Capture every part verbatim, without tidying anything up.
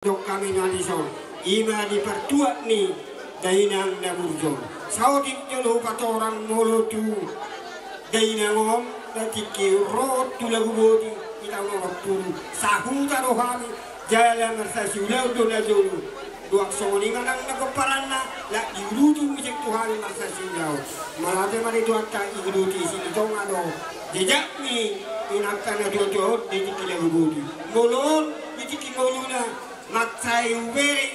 Dok hami na dison, ima di partuat ni dainang na burju on. Saotik jolo hupatorang molo tu dainang on, na tingki ro tu Laguboti, di taon onom pulu sahuta do hami, jala marsasi ulaon do na jolo. Duang songon i ma nang na pomparanna, laho diuduti musik tu hami marsasi ulaon. Mauliate ma di Tuhanta, diuduti Silitonga do jejak ni inanta na tuatua on di tingki Laguboti. Molo on di tingki ngoluna, mansai hubereng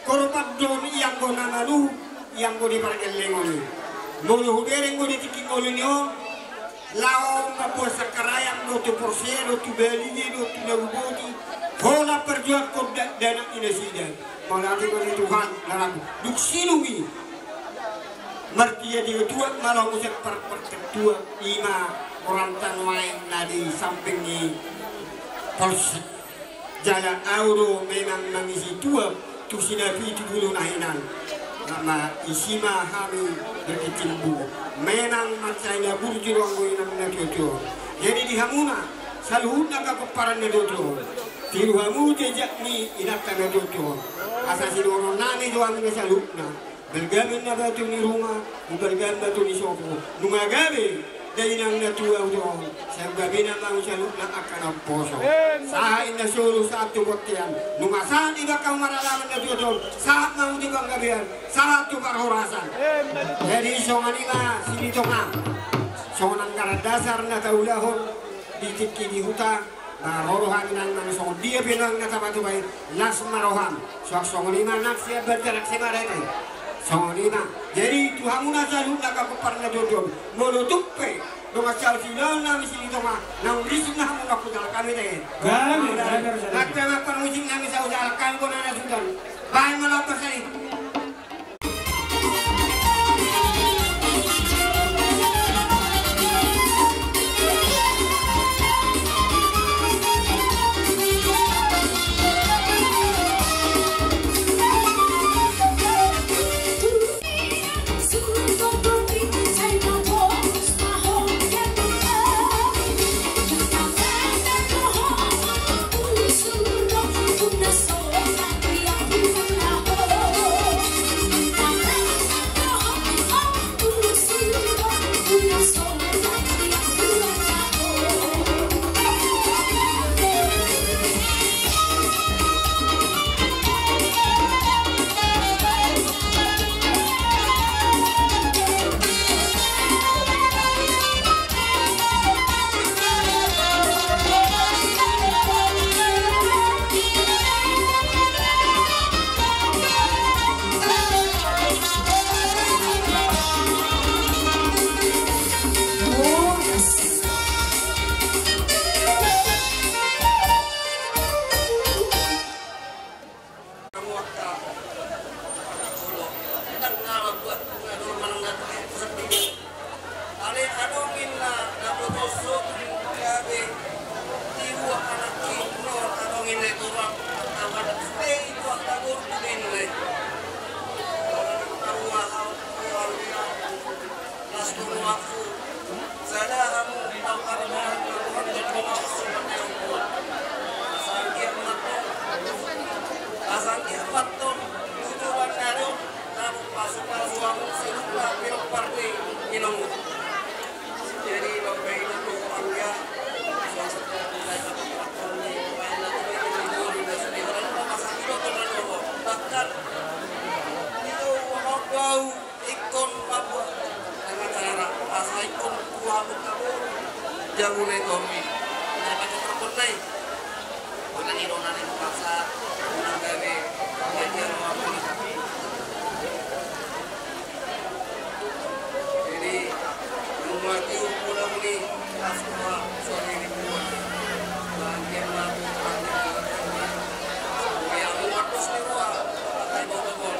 korban do on, ianggo na manuhuk, ianggo di pargellengon i. Molo hubereng do di tingki ngolu ni on, laho mamboan sangkar ayam do tu porsea do tu balige do tu Laguboti, holan parjuangkon dakdanak ni nasida. Mauliate ma di Tuhan, na dung sidung i martia di tuak ma laho muse par-, partuat, ima goranta nuaeng na di samping ni polsek. Jala ahu do memang mangisi tuak tu si Napitupulu na hinan. Nama isi ma hami berkecimpung. Memang mansai na burju do anggo inang na tuatua on. Jadi di hamuna saluhutna angka pomparan na tuatua on, tiru hamu jejak ni inanta na tuatua on. Asa sidohonon nami do hami na saluhutna. Balga ma inna batu ni ruma, umbalga ma batu ni sopo. Nunga gabe dainang na tuatua on, sai gabe nama saluhutna angka na umposo. Sahat inna solu sahat tu bontean. Nunga sahat di bangka maralaman na tuatua on, sahat ma tu panggabean, sahat tu parhorasan. Jadi songon i ma Silitonga. Songon anggaran dasar na taulahon di tingki di huta, na ro do hami nang, nang songon dia pe nang na tapatupa i, las ma roham. Suang songon i ma nang sian Banjar Aksi Marete. Songon i ma. Jadi tu hamuna saluhutna angka pomparan na tuatua on, molo tung pe dongan saur siulaon nami Silitonga, naung risik ma hamu nang hujalang hami te. Gabe, gabe, gabe. Nang pe ma parmusik nami saur jalang hami bona na sudan. Baen ma laho parsari. Ingkon mambuat acara, asa ingkon dua puluh tahun jamu na i tomi. Nah, pakai telepon nai. Kona ni dona ni masa, kona gabe, gabe ruang ni. Jadi, nunga tiu pula muni, asma, suami ni pula. Bangke mati, bangke mati. Yang muat pasti dua, pakai botol.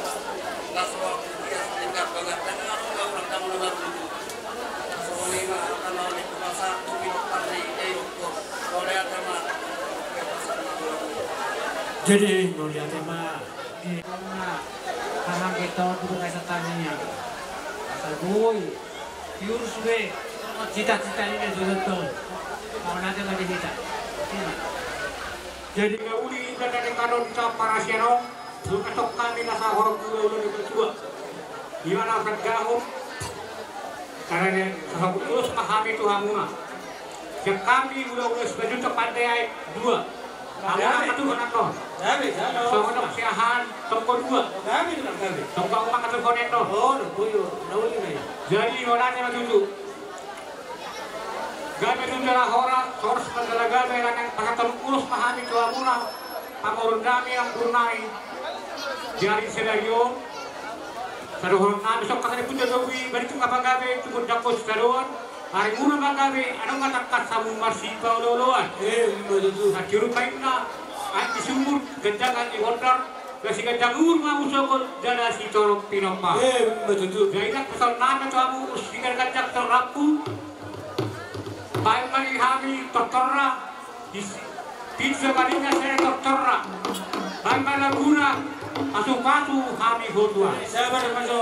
Jadi, mauliate ma. Hahang kita untuk kaisa tanian. Asal boi. Diurus be. Cita-cita ini sudah tahu. Mauliate ma di hita. Jadi, kau di Dadi kanon sa parasian on, suka tok kami na sahor gula-gula di tua. Di mana kerjahon? Karena sahor ulos ma hami tu hamuna. Siap kami gula-gula sebajuta pandai ai dua. Hamuna katu konan to. Songon dok siahan tongko dua. Tongko uma katu konan to. Jadi holan ma tutu. Gabe tu jala horas, horas ma jala gabe, lanang pasahathon ulos ma hami tu hamuna, pamoruon nami, ampuran nami. Jadi sedari on, sadohonon nami, sokka sari pun jago i, bari tu apa gabe, tu pun jago sitadoan, ari muna ma gabe, adong ma tangkas hamu marsipaolo-oloan. Eh, ima tutu. Satiru painna, ai di sumur, ganjang ai di bondar, Gasi ganjang umur ma musokot, jala sitorop pinompa. Eh, ima tutu. Jadi nang pasahaton nami tu hamu, ulos siganjang torop rambu. Baen ma di hami tortorna, di si-, pinso ma ninna sada tortorna. Baen ma laguna, pasu-pasu hami ho Tuhan. Sabar ma jo.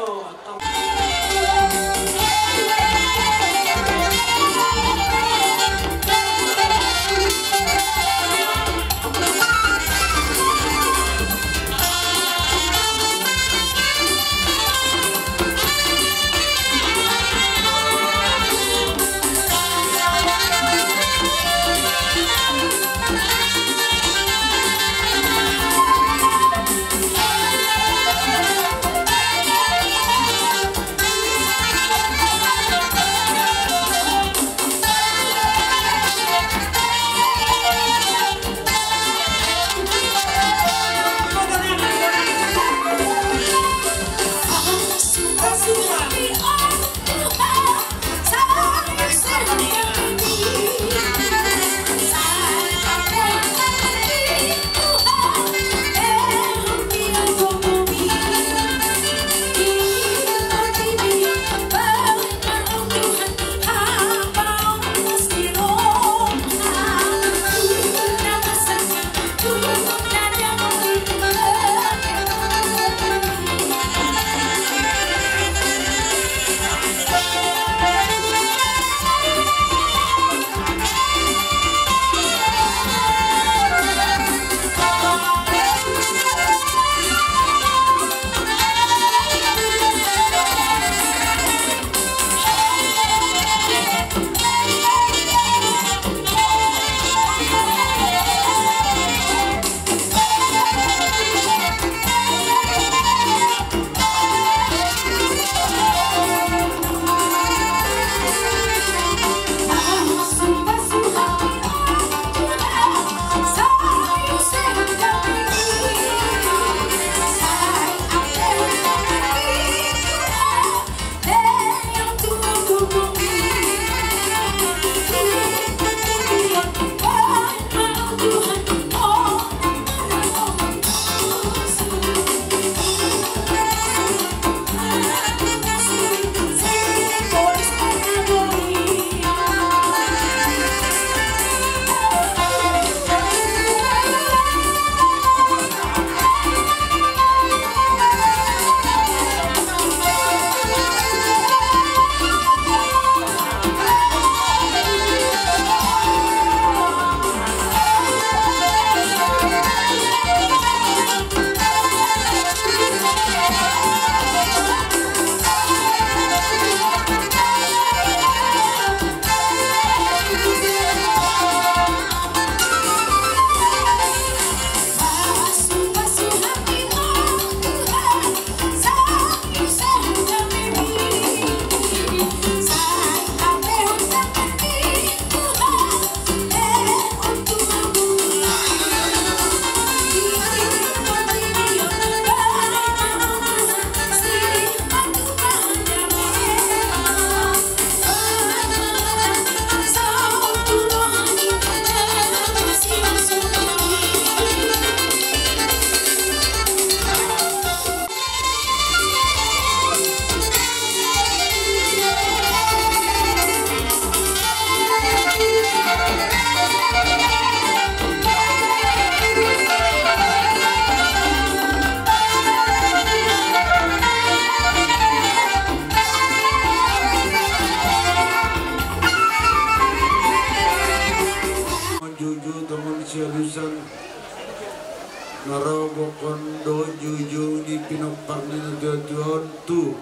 Dohot juhut-juhut ni pinompar ni natuatua on tu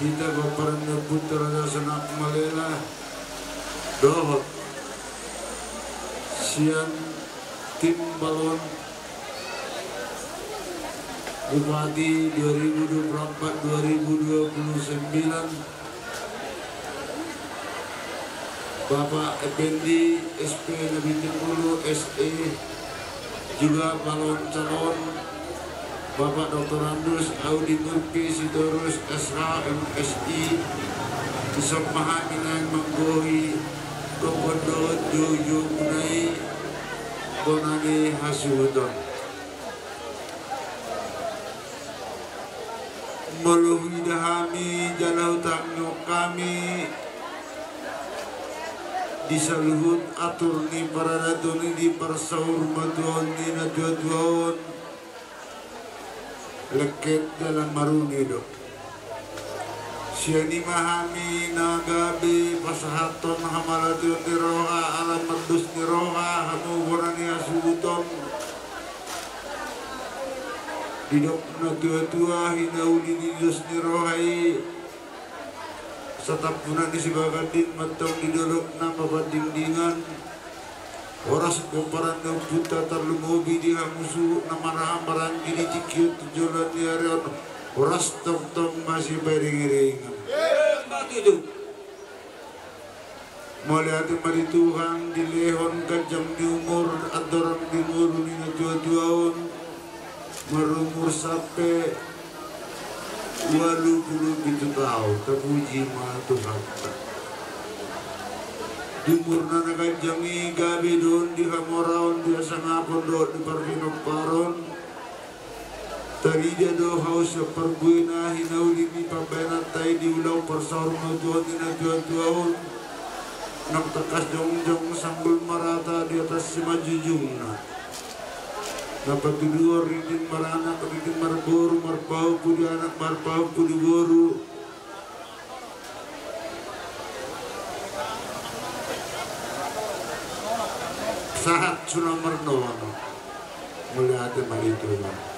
hita pomparan ni ompunta Raja Sanak Malela dohot sian tim balon Bupati dua ribu dua puluh empat dua ribu dua puluh sembilan, Bapak Effendi S P Nabitingulu S E, juga balon calon Bapak Doktorandus Audi Murpi Sitorus S H M Si, dison ma hami naeng manggohi gokhon dohot juhut-juhut muna i bona ni hasuhuton. Molo huida hami jala hutangihon hami di saluhut atur ni paradaton i di parsaurmatuaon ni natuatua on, lengket jala maruni do. Sian i ma hami na gabe pasahathon hamalation ni roha ala mardos ni roha hamu bona ni hasuhuton. Didok natuatua, hinauli ni dos ni roha i satampunan ni sibaganding ma antong di dolok na papandingdingan. Horas pomparan ni ompunta, tarlumobi di hamu suhut na marhahamaranggi di tingki on tu joloan ni ari on. Horas tongtong masiparingiringan. Emma tutu. Mauliate ma di Tuhan dilehon ganjang ni umur andorang di ngolu ni natuatua on, marumur sampe ualu pulu pitu taon. Tapuji ma Tuhanta. Di umurna na ganjang i gabe do on di hamoraon, di hasangapon dohot di parpinomparon. Tarida do hau sian parbuena hinauli ni pambahenanta i di ulaon parsaurmatuaon ni natuatua on. Nang tangkas jongjong sanggul marata di atas simanjujungna. Na patuduhon ringgit maranak, ringgit marboru, marpahompu di anak, marpahompu di boru. Sahat suna marnono. Mauliate ma di Tuhan.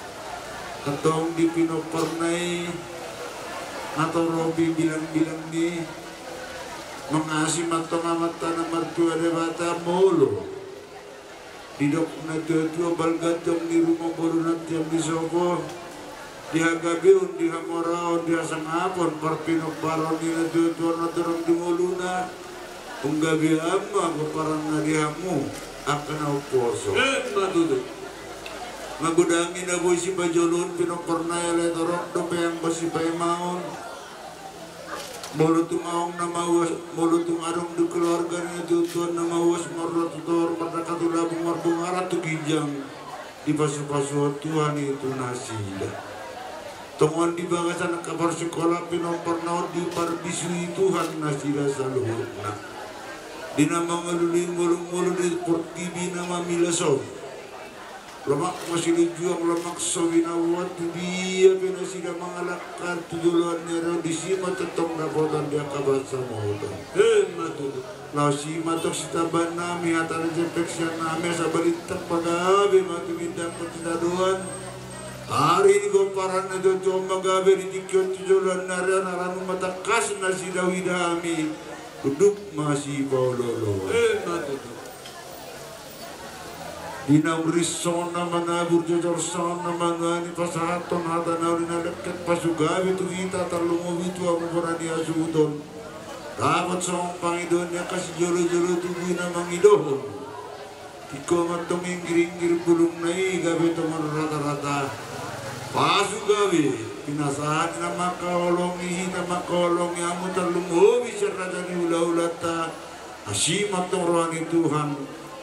Antong di pinomparna i na toropi bilangbilang ni mangasi ma antong Amanta na martua Debata molo didok natuatua, balga antong di ruma, bolon antong di sopo, di hagabeon, di hamoraon, di hasangapon, parpinomparon ni natuatua na torop di ngoluna. Umgabean ma pomparanna di hamu angka na umposo. Emma tutu. Magodang i na boi sipajoloon pinomparna i, alai torop dope anggo sipaimaon. Molo tung adong na mauas, molo tung adong di keluarga ni natuatua na mauas, marroha tu toru, mardangka tu lambung, marbongaran tu ginjang, dipasupasuhon Tuhan i tu nasida. Tongon di bagasan angka parsikola pinomparna on, diparbisui Tuhan nasida saluhutna. Di na mangalului ngolungolu di portibi na mamilas on. Lomak ma silinjuang, lomak so binaboan, tu dia pe nasida mangalangka tu joloan ni ari on, disi ma tongtong dapotan di angka pansamotan. Emma tutu. Laos i ma tong sitambaannami, hata na jempek sian nami, asa balintang pagabe ma tumindangkon sitadoan. Ari ni pomparan na jotjot ma gabe di tingki on tu joloan ni ari on, ala nunga tangkas nasida huida hami. Unduk ma sipaolooloan. Emma tutu. Di naung ris songon na manabur, jojor songon na manuani, pasahathon hata na uli na lengket, pasu gabe tu hita, tarlumobi tu hamu bona ni hasuhuton. Dapot songon pangidoan ni angka sijolojolo tubu i na mangidohon. Tingko ma antong inggiringgir bulungna i gabe tongon ratarata. Pasu gabe pinasahat ni na mangkaholongi hita, mangkaholongi hamu, tarlumobi sian raja ni hulahulanta. Asi ma antong roha ni Tuhan,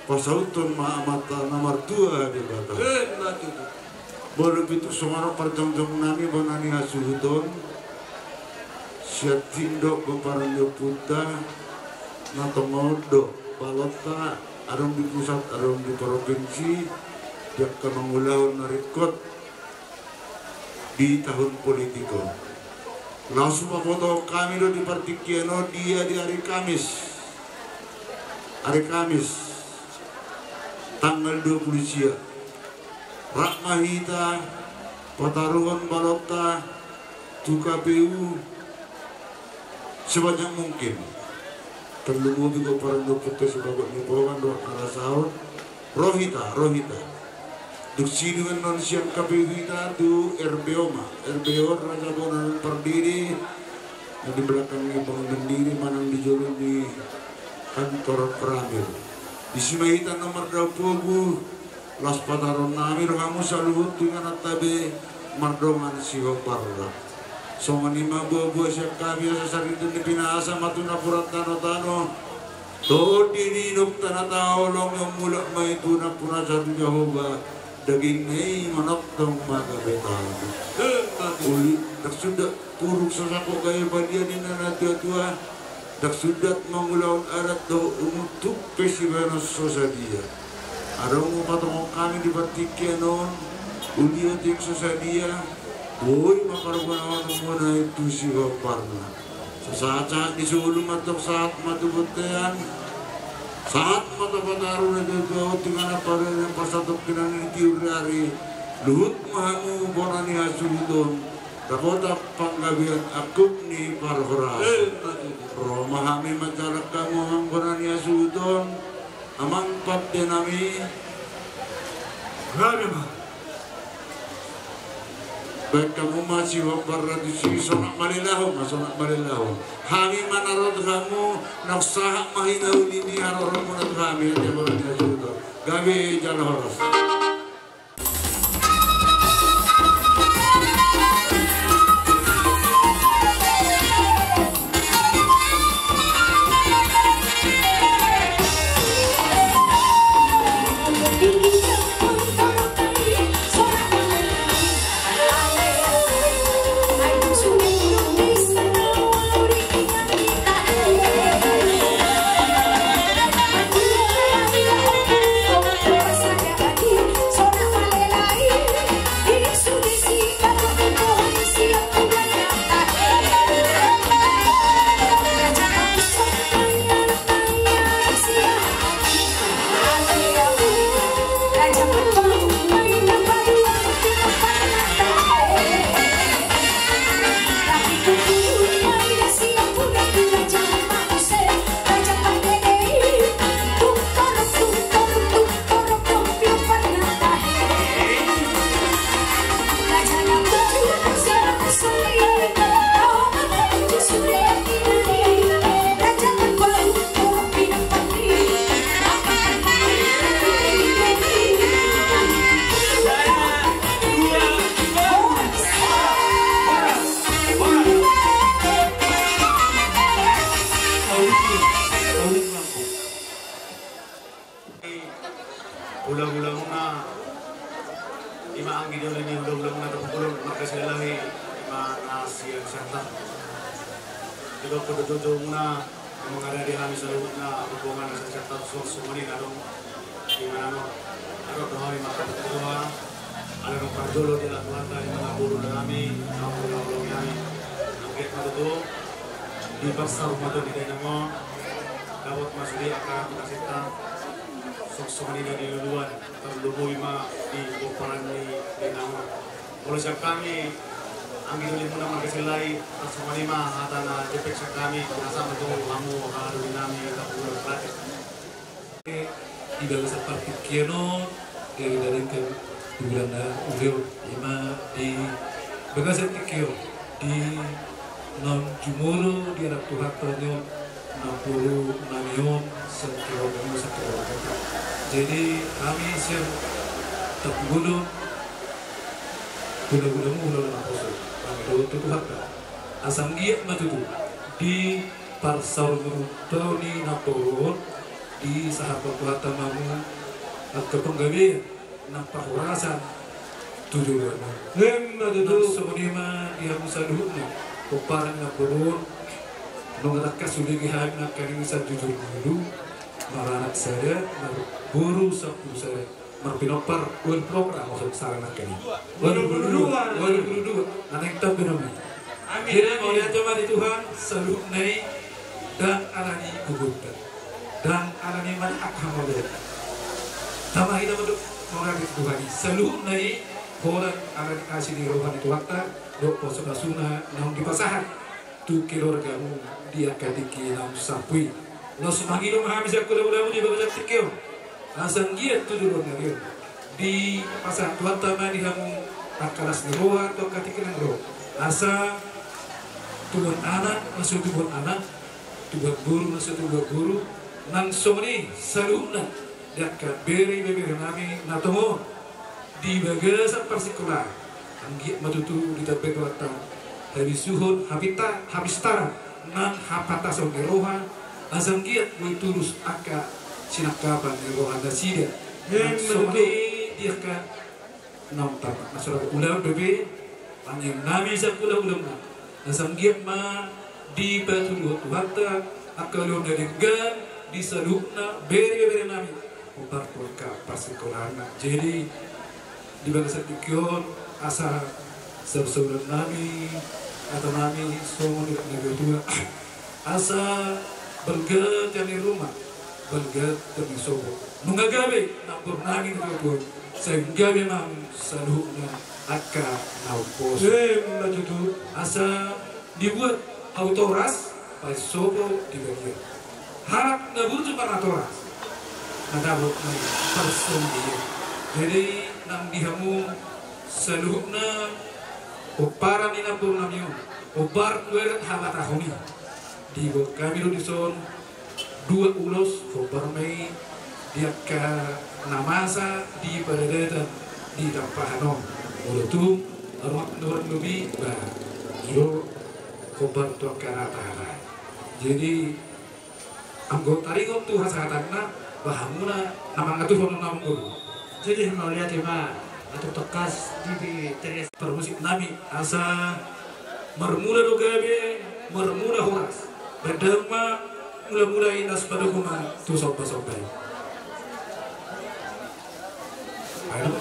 pasauthon ma Amanta na martua Debata. Emma tutu. Molo pe tung songon on parjongjongnami bona ni hasuhuton, sian tim dohot pomparan ni ompunta, na tongon do balonta, adong di pusat, adong di provinsi, di angka mangulahon na ringkot di tahun politik on. Laos hupabotohon hami do di partingkian on, dia di ari Kamis. Ari Kamis, tanggal dua puluh sia. Rap ma hita pataruhon balonta tu K P U sebanyak mungkin. Tarlumobi gomparan ni ompunta Sibagot ni Pogang dohot na laos saut. Ro hita, ro hita. Dung sidung annon sian K P U hita tu R B O ma, R B O Raja Bona Pardede. Na di belakang ni Bank Mandiri manang di jolo ni kantor Koramil. Disi ma hita annon mardaon pogu. Laos pataruhon nami do hamu saluhut tu ingananta be mardongan sihombarna. Songon i ma boa-boa sian hami asa sariton ni pinasa ma tu napuran tano-tano. Tondi ni inuk tanah taolong yang mulak ma i tu nampuna satu Jahowa. Dagingna i manongtong ma gabe tahu. Uli, ndang suda puruk so sangkot gabe badia ninna na tua-tua. Ndang suda mangulahon adat dohot umur tung pe sibahenon so sadia. Adong ma patongon hami di partingkian on. Uli otik so sadia. Boi ma pargunaon muna i tu sihombarna. Sahat-sahat ni solu ma tong sahat ma tu bontean. Sahat ma tapataru na jauh-jauh tu inganan pardonganan parsatongkinan ni tiur ari. Luhut ma hamu bona ni hasuhuton. Dapotan panggabean angkup ni parhorasan. Ro ma hami manjalang hamu amang bona ni hasuhuton. Amang pande nami. Gabe ma. Baen hamu ma sihombar ra disi sonang malelahon ma sonang malelahon. Hami ma na ro tu hamu nang sahat ma hita uli ni haroro muna tu hami ate bona ni hasuhuton. Gabe jala horas. Hula-hulamuna, ima anggi doli ni hula-hulamuna Tampubolon, marga Silalahi, ima na sian Siantar. Di bangko do joujou muna, mangaradi hami saluhutna, rombongan na sian Siantar, suang songon i na adong. Ima nano, adong do hami marga Tampubolon, ala nang parjolo di alat Tuhanta, ima na boru nami, na hula-hula nami. Anggiat ma tutu, di parsaur matua ni dainang on, dapot ma sude angka pinasinta. Songon i na di luluan, tarlumobi ma di pomparan ni dainang on. Molo sian hami, anggi doli muna marga Silalahi, songon i ma hata na jempek sian hami, masa ma tu hamu angka doli nami, angka hula-hula. Di bagasan partingkian on, eh, dari ke bulan na ulio, ima di bagasan tingki on. Di naung jumolo di adat Tuhanta on, naung boru nami on, sian keluarga on, sian keluarga on. Jadi, hami sian Tampubolon, hula-hula muna, hula-hula naposo, hami dohot tu Tuhanta. Asa anggiat ma tutu, di parsaur matua ni namboru on, disahaphon Tuhanta ma hamu angka panggabean, nang parhorasan tu joloan on. Ima tutu. Nang songon i ma di hamu saluhutna, pomparan ni namboru on, nunga tangkas hubege hami nangkaning sian jujur ngolu, maranak sada, marboru sampulu sada, marpinompar ualu pulu opat, maksud sada nangkaning. Ualu pulu dua, ualu pulu dua. Nang tamba nama. Amin. Jadi, amin. Mauliate ma di Tuhan, saluhutna i, ndang alani gogonta. Ndang alani manang aha mauliate. Tama hita ma tu Songon i tu Tuhan i, saluhutna i holan ala ni asi ni roha ni Tuhanta dohot pasupasuna naung dipasahat tu keluargamu di angka tingki naung salpu i. Laos mangido ma hami sian hulahulamu di bagasan tingki on, asa anggiat tu joloan ni ari on dipasahat Tuhanta ma di hamu angka las ni roha tu angka tingki na ro, asa tubuan anak na so tubuan anak, tubuan boru na so tubuan boru, nang songon i saluhutna di angka bere ibebere nami na tongon di bagasan parsikolaan. Anggiat ma tutu ditambai Tuhanta habisuhon, hapinta-, hapistaran nang hapantason ni roha, asa anggiat boi tulus angka sinangkapan ni roha nasida. Nang songon i di angka naung tarnak na so rap ulaon dope, tangiang nami sian hulahulamu, asa anggiat ma dipatuduhon Tuhanta angka ulaon na denggan di saluhutna bere ibebere nami, hombar tu angka parsikolaanna. Jadi di bagasan tingki on asa saursaur nami, hata nami songon i na tua, asa balga tiang ni ruma, balga tiang ni sopo. Nunga gabe namboru nami na tua-tua, sai gabe ma saluhutna angka na umposo. Ima tutu. Asa dibuat hau toras, pain sopo di bagian. Halak na burju marnatoras, na dapot ma i parsaulian. Jadi nang di hamu saluhutna pomparan ni namboru nami on, hombar tu adat habatahon i, dibuat hami do dison dua ulos, hombar ma i di angka na masa di paradatan di Tampahan on. Molo tung arung na marlobi, ba, i do hombar tu angka na tahatai. Jadi anggo taringot tu hasahatanna, ba hamuna na mangaturhon on, na mangolu. Jadi mauliate ma, atur tangkas di, di teres. Parmusik nami, asa marmula do gabe, marmula horas. Baen damang ma mulamula i, laos padomu ma tu sombasomba i. Ayo.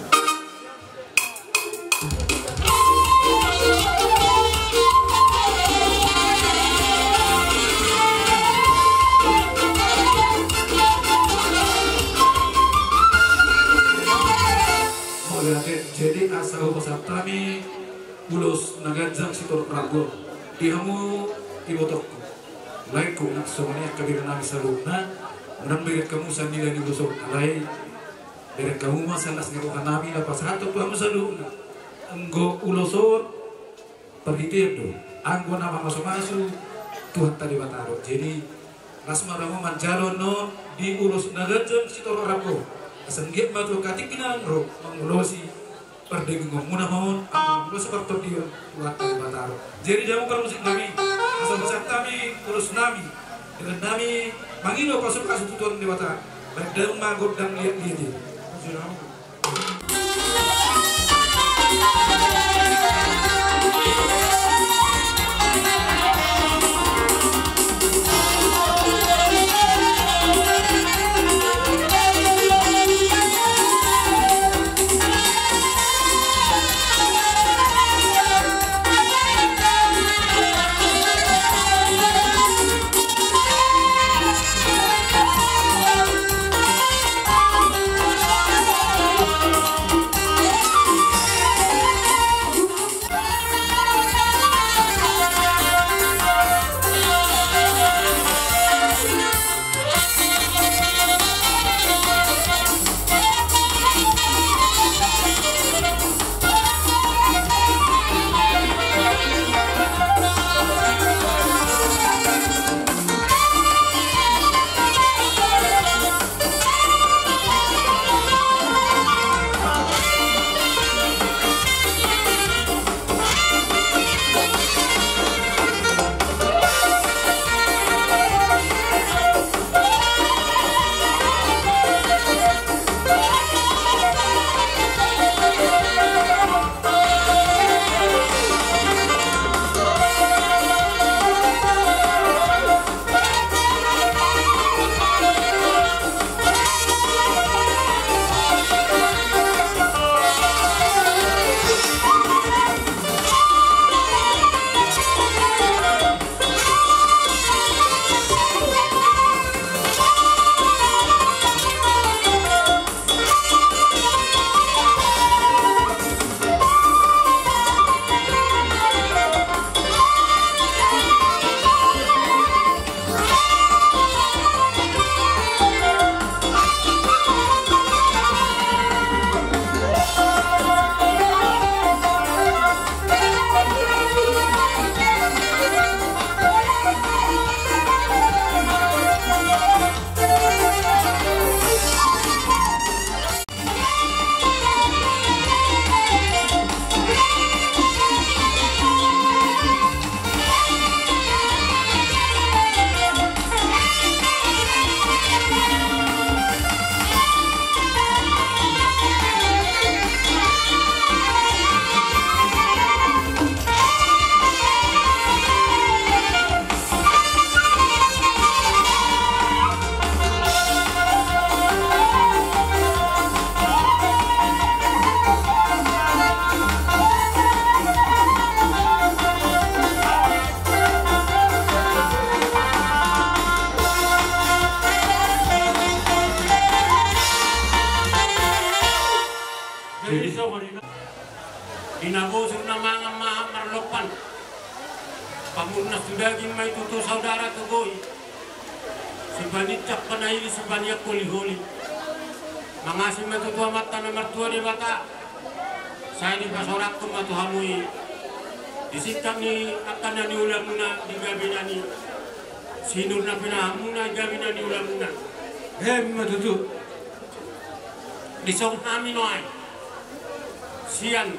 Mauliate. Jadi asa hupasahat hami ulos na ganjang sitorop rambu di hamu ibotongku, laengku, nang songon i angka bere nami saluhutna. Unang bereng hamu sian nilai ni ulos on, alai bereng hamu ma sian las ni roha nami na pasahathon tu hamu saluhutna. Anggo ulos on parhitean do, anggo na mamasumasu Tuhanta Debata do. Jadi las ma hamu manjalo annon di ulos na ganjang sitorop rambu, asa anggiat ma tu angka tingki na ro mangulosi pardagingkonmuna ma on, mangulosi partondion Tuhanta Debata do. Jadi di hamu parmusik nami, asa hupasahat hami ulos nami, dengan nami mangido pasupasu tu Tuhan Debata. Baen damang ma gondang liatliat i. Di na bosur na mangan ma marlompan. Pamurnas tu daging ma i tutu, saudara tu bohi. Sipanincak panaili, sipaniak holiholi. Mangasi ma tutu Amanta na martua Debata. Sai dipasorakkon ma tu hamu i. Di singkat ni angka na niulamuna, di gabe na ni sinur na pinahanmuna, gabe na niulamuna. Emma tutu. Disong hami nuaeng sian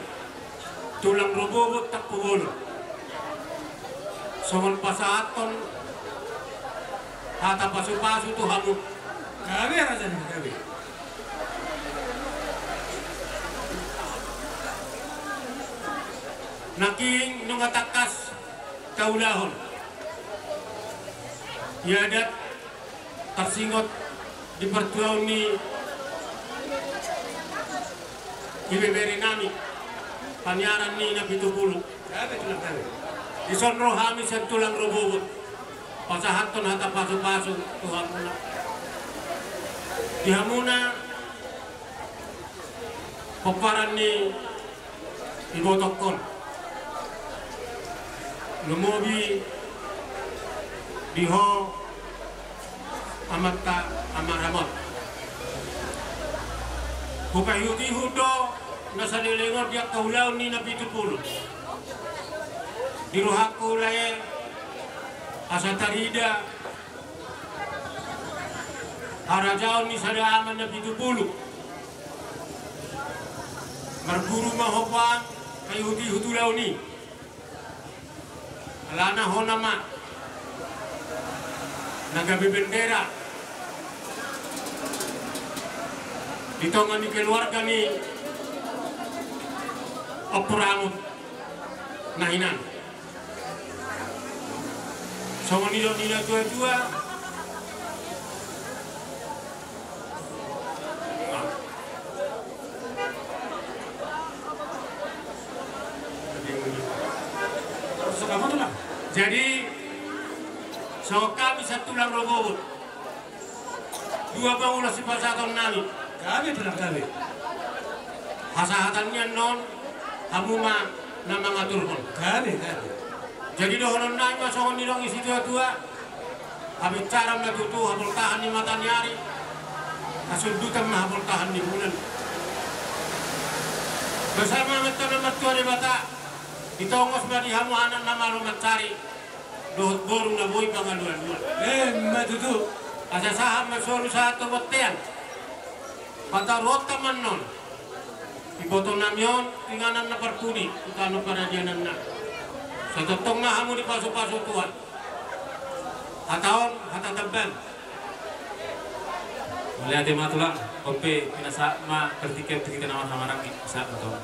tulang rorobot Tampubolon songon pasahathon hata pasupasu tu hamu. Gabe, raja nami, gabe. Nangkin nunga tangkas taulahon. Ia adat tarsingot di partuaon ni ibebere nami, paniaran ni Napitupulu. Dison ro hami sian tulang rorobot pasahathon hata pasupasu tu hamuna. Di hamuna pomparan ni ibotongkon, lumobi di ho amanta Ama Ramot. Hupaihutihut do na saleleng on di angka ulaon ni Napitupulu. Di rohangku lae asa tarida harajaon ni sada Ama Napitupulu. Marguru ma ho, paihutihut ulaon i. Alana hona ma na gabe bendera di tonga ni keluarga ni Ompu Ramot na hinan. Songon nidok ni natuatua. Jadi songon hami sian tulang rorobot, dua ma ulos sipasahaton nami. Gabe tulang, gabe. Hasahatan ni annon hamu ma na mangaturhon. Gabe, gabe. Jadi dohonon nami ma songon nidok ni situatua. Habisaran ma tutu, haboltahan ni mata ni ari, hasundutan ma haboltahan ni bulan. Basa ma Amanta na martua Debata, ditongos ma di hamu anak na malo mansari dohot boru na boi pangalualuan. Emma tutu. Asa sahat ma solu sahat tu bontean. Pataruonta ma annon iboto nami on tu inganan na parpudi, tu tano paradiananna. Sai tongtong ma hamu dipasupasu Tuhan. Hata on hata tamban. Mauliate ma tulang. On pe pinasahat ma partingkian tu hita na marhahamaranggi. Sahat ma tulang.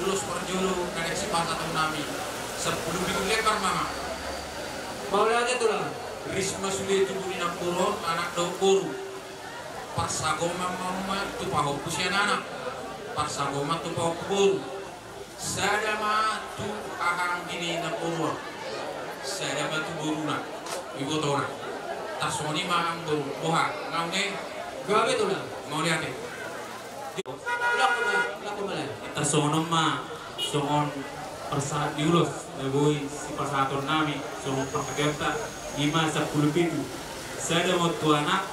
Ulos parjolo na naeng sipasahaton nami, sampulu pitu lembar ma. Mauliate tulang. Ris ma sude tubu ni namboru on, anak dohot boru. Parsagoman ma tu pahompu sian anak, parsagoman tu pahompu boru. Sada ma tu hahaanggi ni namboru on, sada ma tu boruna, ibotona. Tarsongon i ma amang boru, boha, nga unge? Gabe tulang. Mauliate. Tarsongon on ma songon parsahat ni ulos na boi sipasahaton nami, songon parhateonta, i ma sampulu pitu. Sada ma tu anak,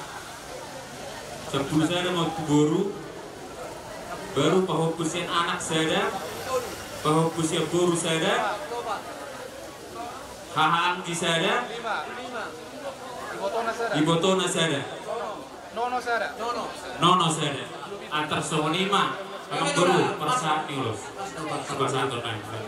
sampulu sada ma tu boru, baru pahompu sian anak sada, pahompu sian boru sada, hahaanggi sada, ibotona sada. Nono sada. Nono sada. Tarsongon i ma amang boru parsahat ni ulos. Sipasahaton nami.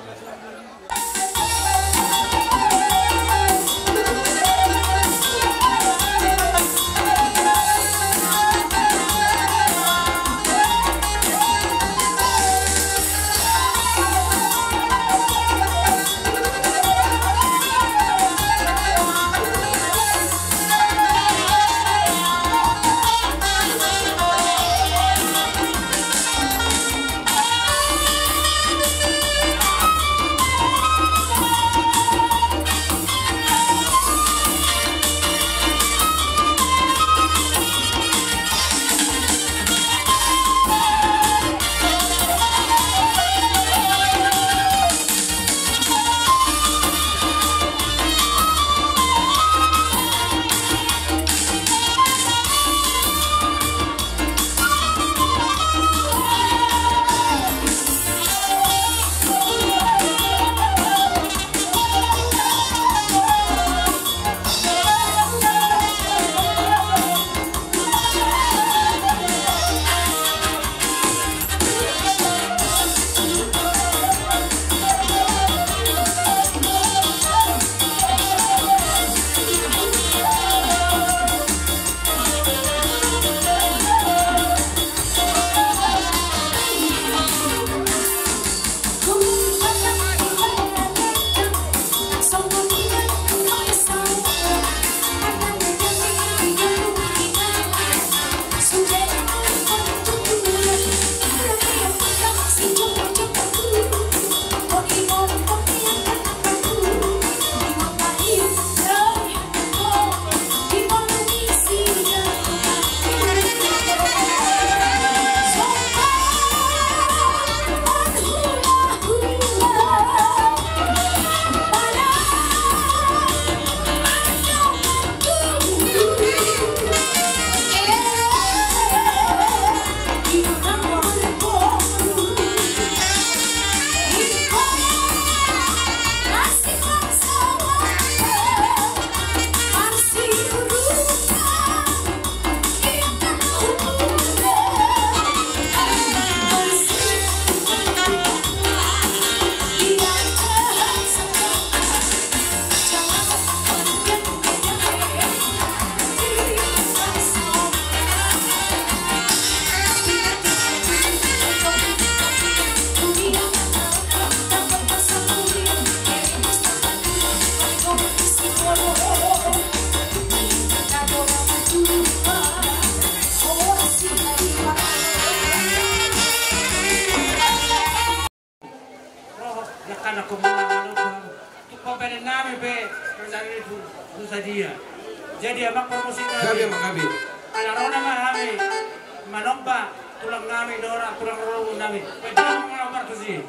Anak komuna manomba, tung pambahenan nami pe, kerja itu, itu sadia. Jadi, amang parmusik nami. Gabe, amang, gabe. Ala ro nama hami manomba, tulang nami, dohot tulang rorobot nami. Pe, tulang rorobot tusi.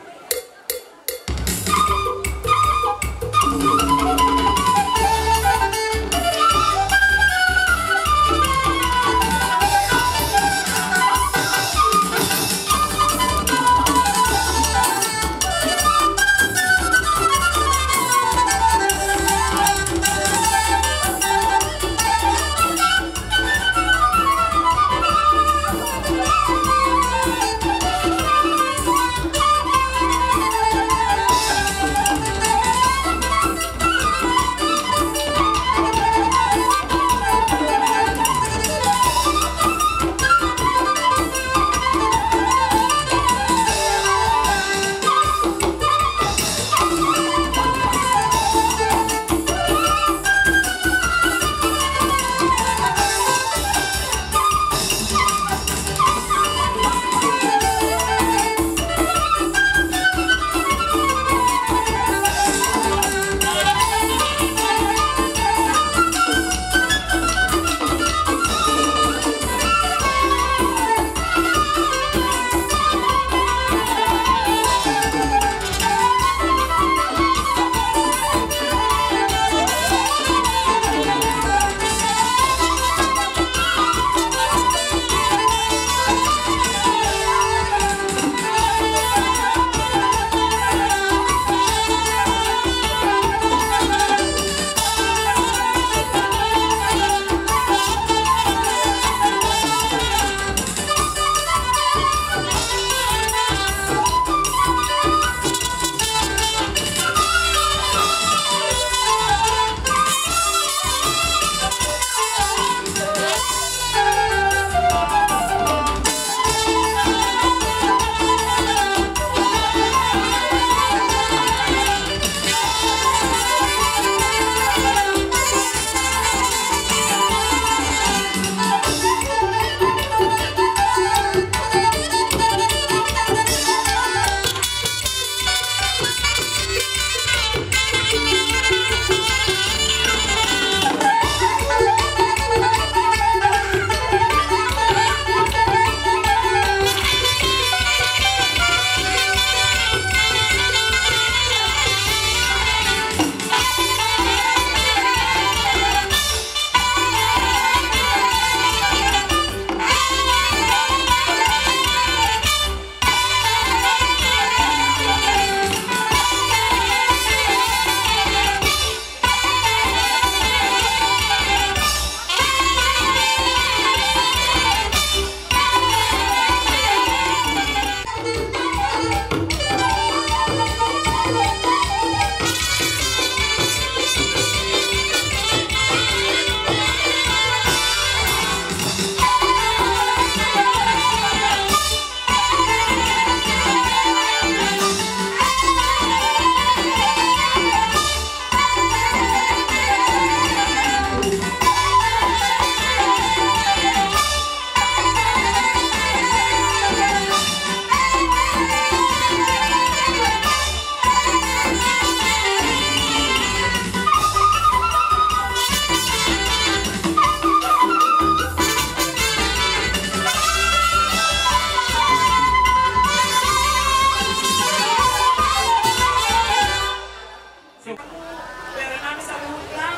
Bere nami saluhutna,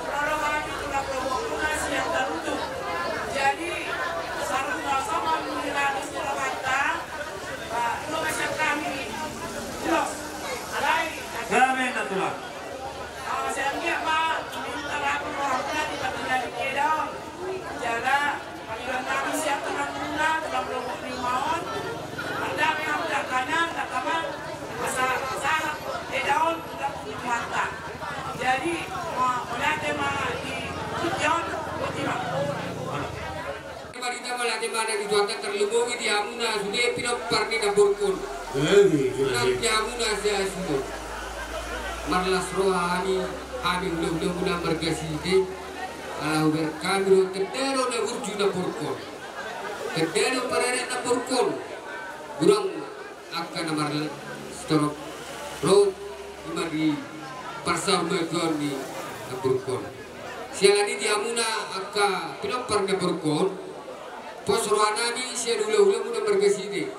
ro do hami tulang rorobot muna sian Tarutung. Jadi, saluhutna songon hiratus ni rohanta, ba, ulos ma sian hami, ulos. Alai, gabe, Natulang. Ah, sian dia ma, minta ratu rohanta di pati jadi kedong. Jala, panggilan nami sian tulang muna, tulang rorobot ni uma on. Mardame hamu dangkanan, dangkaman, asa sahat, kedaon, tulang ni Tuhanta. Jadi, ma-, mauliate ma di tingki on, boti ma. Marhite mauliate ma di Tuhanta tarlumobi di hamuna sude pinompar ni namborngkon. Nang di hamuna sude. Marlas roha hami, hami hulahula muna marga Sidikaon. Ala hubereng hami do tenda do na burju namborngkon. Tenda do parade namborngkon. Godang angka na marlas torop. Ro Saur matua ni namborungkon. Siala ni i di hamuna angka pinompar ni namborungkon, pos rohanami sian hulahulamuna marga Side.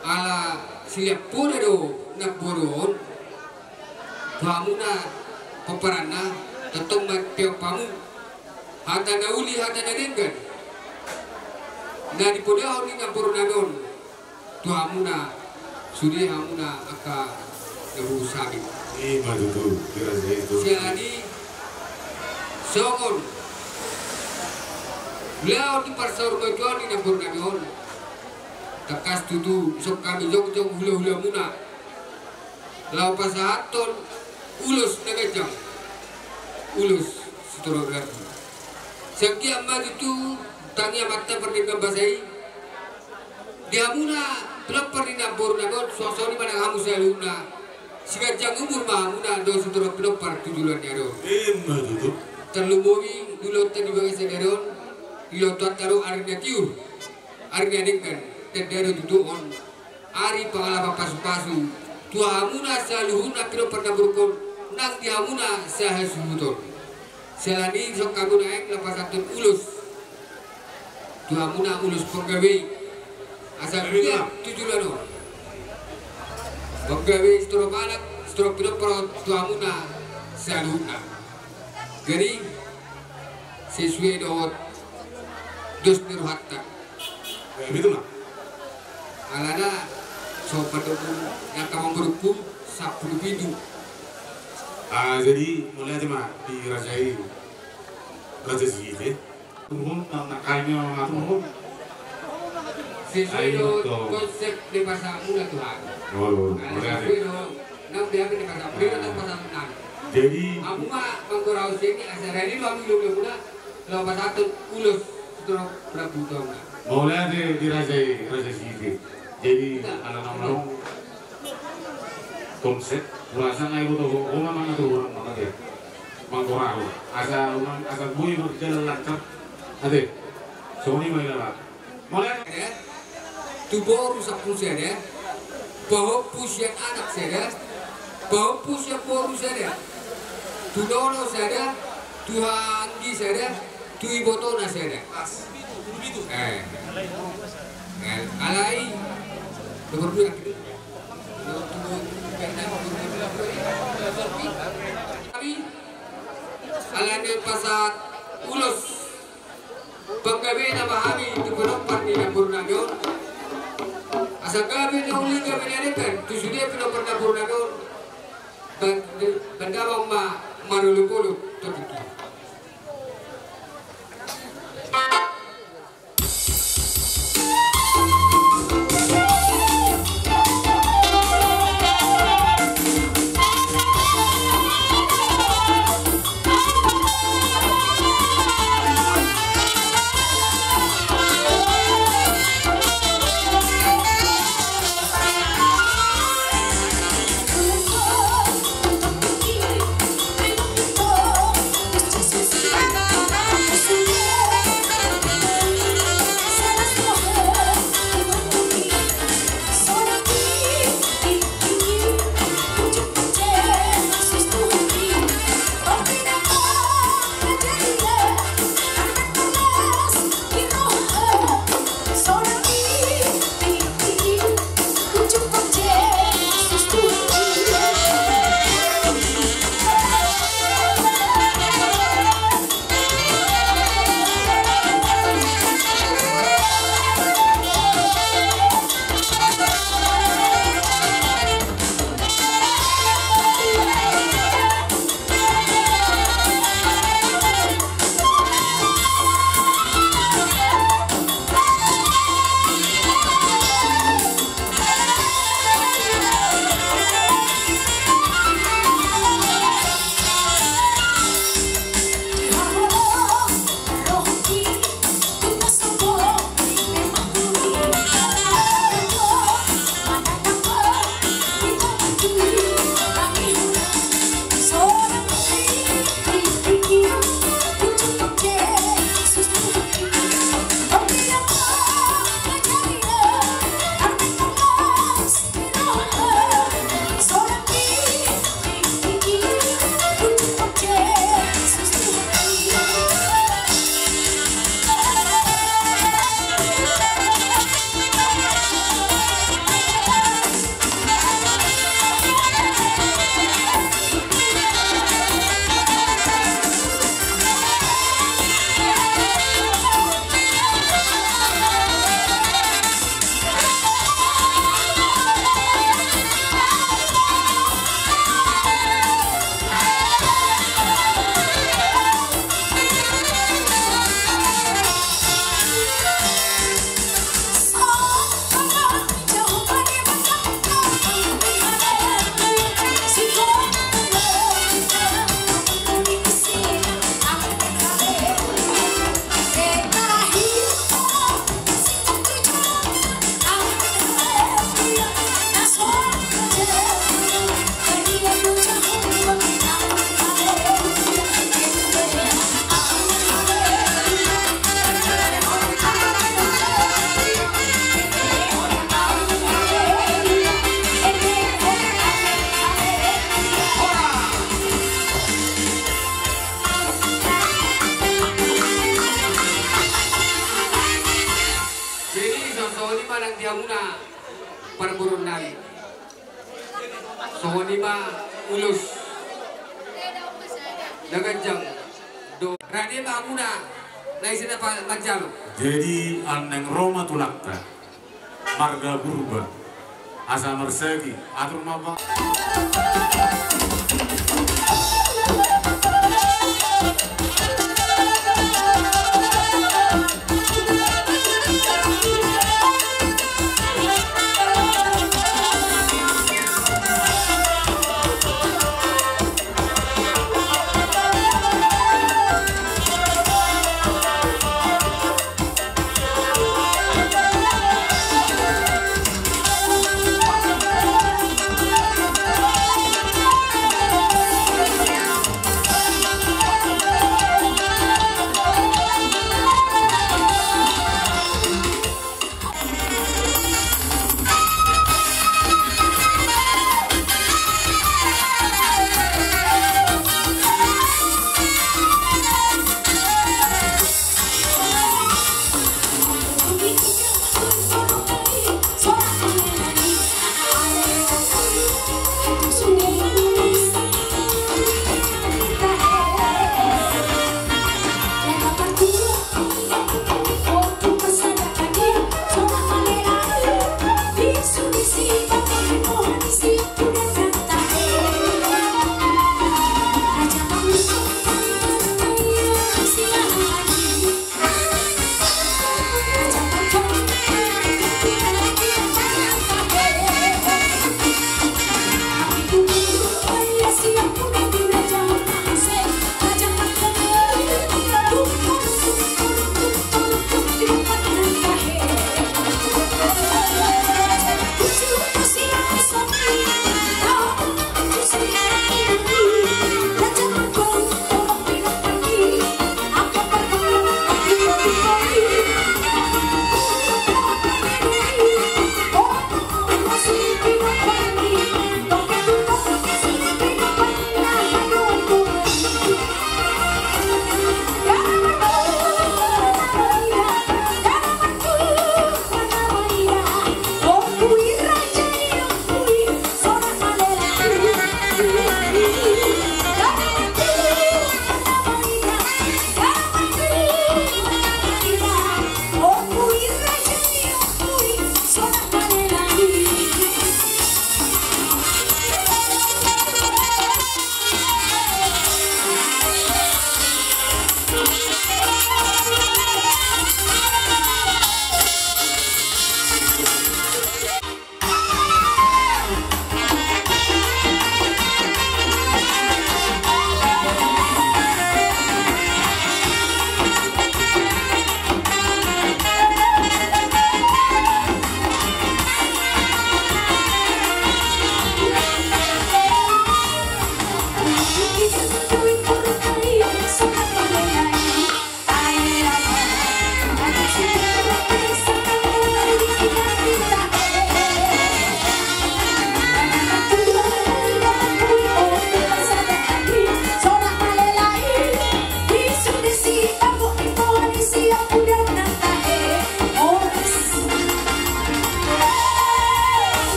Ala silean poda do namboru on tu hamuna pomparanna, tongtong ma peop hamu. Hata na uli, hata na denggan na dipodahon ni namborunami on tu hamuna, sude hamuna angka na hurus hami. Ima tutu, kira-kira itu. Siala ni i songon ulaon ni parsaur matua ni namborunami on, tangkas tutu dison hami jongjong hulahulamuna laho pasahathon ulos na ganjang, ulos sitorop rambu. Sai anggiat ma tutu tangiang ni amanta pardenggan basa i, di hamuna pinompar ni namborunami on, suang songon i ma nang hamu saluhutna, siganjang umur ma hamuna dohot sitorop pinompar tu joloan ni ari on. Ima tutu. Tarlumobi di ulaonta di bagasan ari on, di ulaonta do ari na tiur, ari na denggan, tanda do tutu on ari pangalapan pasupasu tu hamuna saluhutna pinompar ni namborungkon nang di hamuna sahasuhuton. Siala ni i dison hami nuaeng laho pasahathon ulos tu hamuna, ulos panggabe i, asa anggiat tu joloan on panggabe sitorop anak, sitorop pinompar on tu hamuna saluhutna. Jadi sesuai dohot dos ni rohanta. Eh, betul, Mak. Alana so pandok ni angka namborungku sampulu pitu. Ah, jadi mauliate ma di raja i, Raja Side. Turun, nang nakainya turun. Sesuai dohot konsep ni pasahatmuna tu hami. Oh, mauliate. Sesuai dohot nang di hami ni pasahatmuna, nang pasahatmuna. Jadi hamu ma manggoraos i asa radi ma hami hulahulamuna laho pasahathon ulos sitorop rambu tu hamuna. Mauliate di raja i, Raja Side. Jadi ala naung konsep, rasa ngai boto ho, ho ma mangatur orang mangate. Manggoraos. Asa, asa boi marjalan lancar. Ate. Songon i ma ilala. Mauliate. Tu boru sampulu sada, pahompu sian anak sada, pahompu sian boru sada, tu nono sada, tu haha anggi sada, tu ibotona sada. Eh. Eh, alai nomor dua. Alai na pasahat ulos panggabe nama hami tu pinompar ni namborunami on. Asa gabe na uli, gabe na denggan tu sude pinompar ni namborunami on. Ban-, ban damang ma marolopolop tu tutu. Burung nai. Songon i ma ulos na ganjang do. Rade ma hamuna na ise na pa-, manjalo. Jadi, naeng ro ma tulangta marga Purba, asa marsagi, atur ma ba.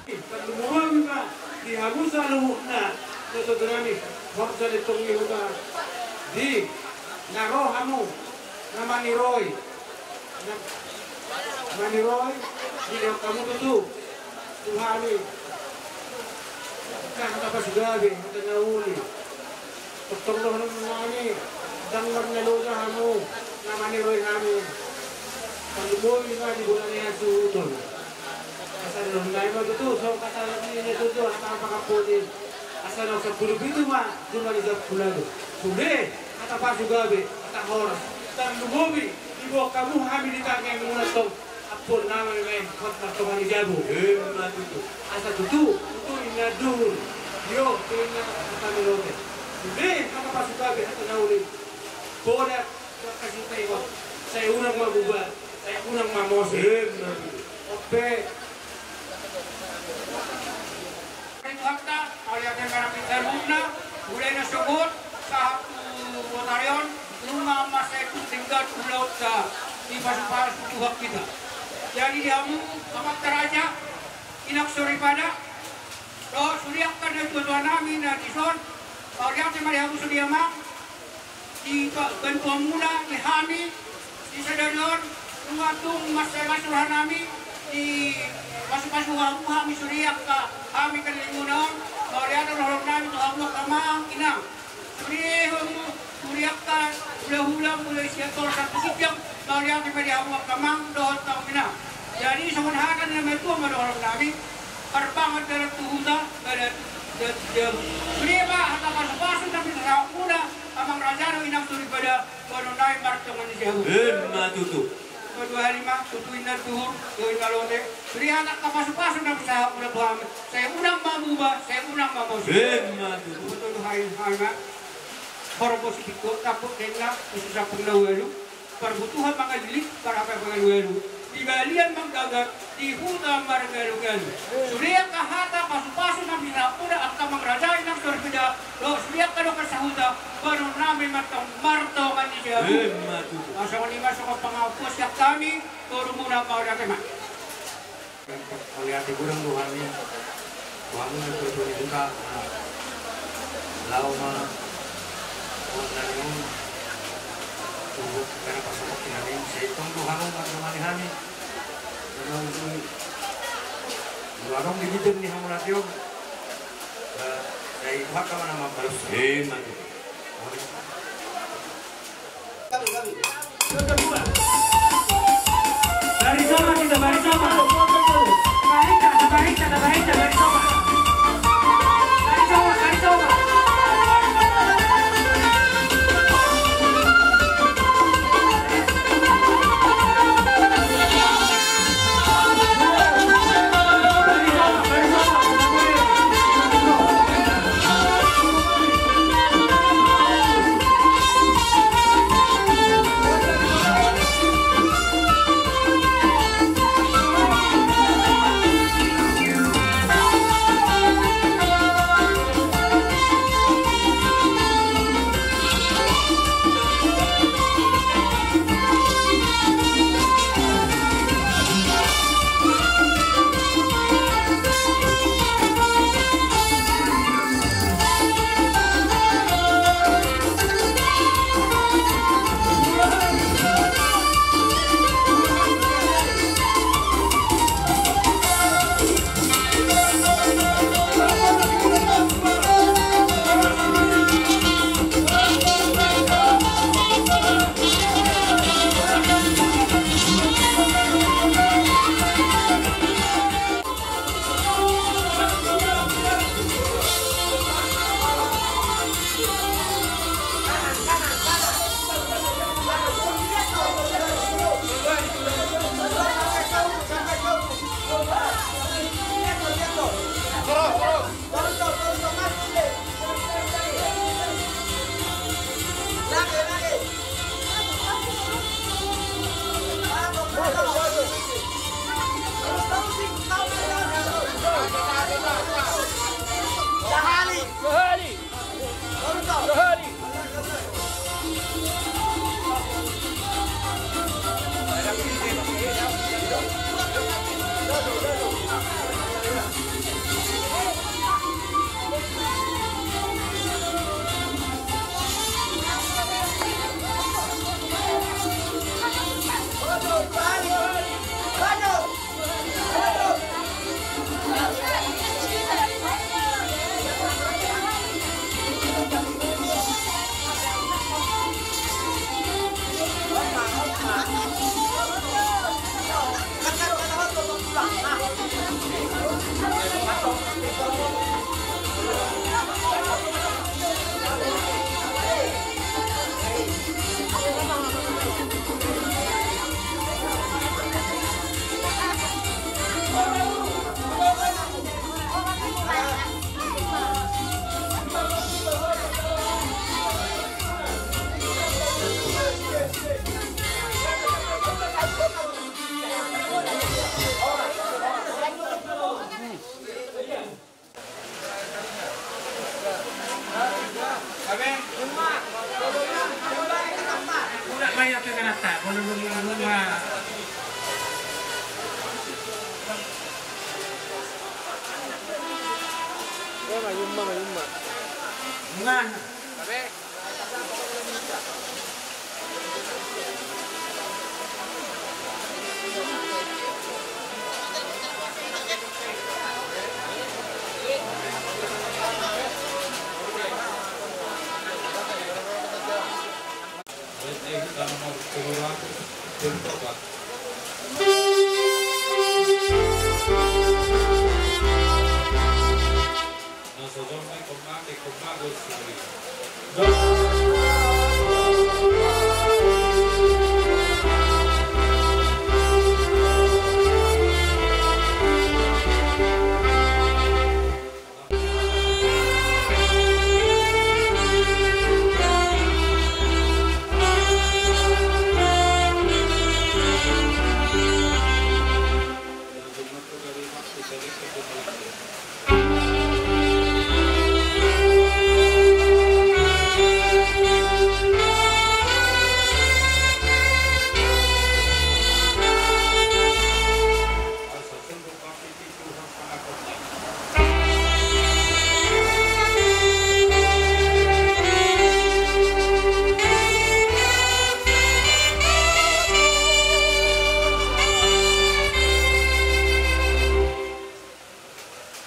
Tarlumobi ma di hamu saluhutna, na saudara nami, horja ni tong ni huta, di na ro hamu, na maniroi, na maniroi, di na hamu tutu, tu hami, na hata pasugabe, hata na uli. Tongtong do hamu nami, ndang marnaloja hamu, na maniroi hami. Tarlumobi ma di bona ni hasuhuton. Asa dohonon nami ma tutu, songon hata ni na tutu, hata pangapoli. Asa naung sampulu pitu ma, jumadi sampulu. Sude, hata pasugabe, hata horas. Tarlumobi, diboan hamu hami di tangiang muna tong. Ampun nama memang hot martonga ni jabu. Ima tutu. Asa tutu, tutu inna duhur. Io, tutu inna hata ni lote. Sude, hata pasugabe, hata na uli. Poda, kasih tengok. Sai unang ma bubar, sai unang ma mose. Ima tutu. Ope. Tuhanta, alia dengan api terbukna, mulai na sogot, sahat tu botarion. Nunga mansai tung denggan ulaonta, dipasupasu Tuhan hita. Jadi di hamu amanta raja, inang soripada, dohot sude angka natuatua nami na dison, mauliate ma di hamu sude amang, di pa-, bantuanmuna di hami di sadari on, nunga tung mansai las roha nami, dipasupasu hamu hami sude angka hami kallingmuna on, mauliate roha nami tu hamu angka amang inang. Sude hamu, sude angka hulahula, mulai sian Toru sahat tu ginjang, mauliate ma di hamu angka amang dohot hamu inang. Jadi songon hata ni na matua ma dohonon nami, marpangan dalan tu huta, dalan tu, dalan tu jabu. Sude ma hata pasupasu nami sahat tu hamuna, amang raja dohot inang soripada, boanonnami martonga ni jabu. Emma tutu. Dua hali ma, tutu inna tuhur, dohot inna lote. Sude hata angka pasupasu nami sahat tu hamuna, sai unang ma muba, sai unang ma mose. Emma tutu. Tutu, tutu, hai, hai ma. Horbo sipingkot, tampuk denna, usus sampung na ualu. Parbutuhan mangalilit, parhata mangalualu. Di balian manggagar, di huta margalugalu. Sude angka hata pasupasu nami sahat tu hamuna angka amang raja inang soripada, dohot sude angka dongan sahuta, boanonnami martonga, martonga ni jabu. Emma tutu. Songon i ma songon pangapuan sian hami, borumuna mauliate ma. Mauliate godang do hami tu hamu natuatua ni huta, laho ma, on na nion, tu hata pasomok ni hami, sai tong do hamu mandomani hami. Adong di, adong di bibir ni hamu na tion. Sai Tuhan ma na mambalos. Emma tutu. Bariso ma hita, bariso ma. Tabahen, tabahen, tabahen, bariso ma. Bariso ma, bariso ma.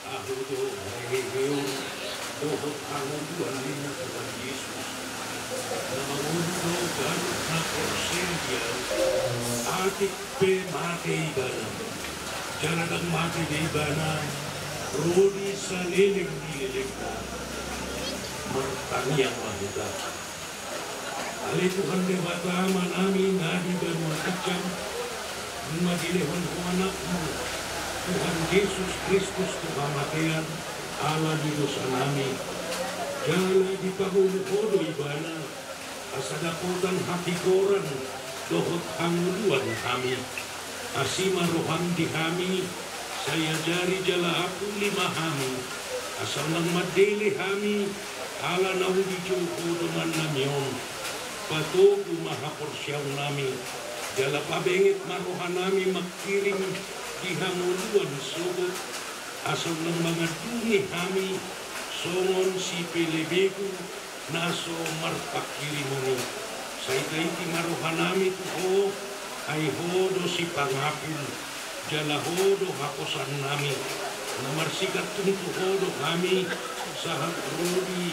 Ahu do hehehe on dohot hangoluan, ninna Tuhan Jesus, na mangolu do ganup na porsea di Ahu, atik pe mate ibana, jala ndang mate be ibana ro di saleleng ni lelengna. Martangiang ma hita. Ale Tuhan Debata Amanami na di banua ginjang, nunga dilehon Ho Anakmu, Tuhan Jesus Kristus, tu hamatean ala ni dosanami, jala dipangolu Ho do ibana, asa dapotan hapigoran dohot hangoluan hami. Asi ma roham di hami, sai ajari jala apuli ma hami, asa unang mandele hami ala naung dijou Ho dongannami on. Patogu ma haporseaonnami, jala pabenget ma rohanami mangkirim di hangoluan sogot, asa unang mangandungi hami songon sipelebegu na so marpangkirimon i. Sai taiti ma rohanami tu Ho, ai Ho do sipangapul, jala Ho do haposanami. Na marsigantung tu Ho do hami sahat ro di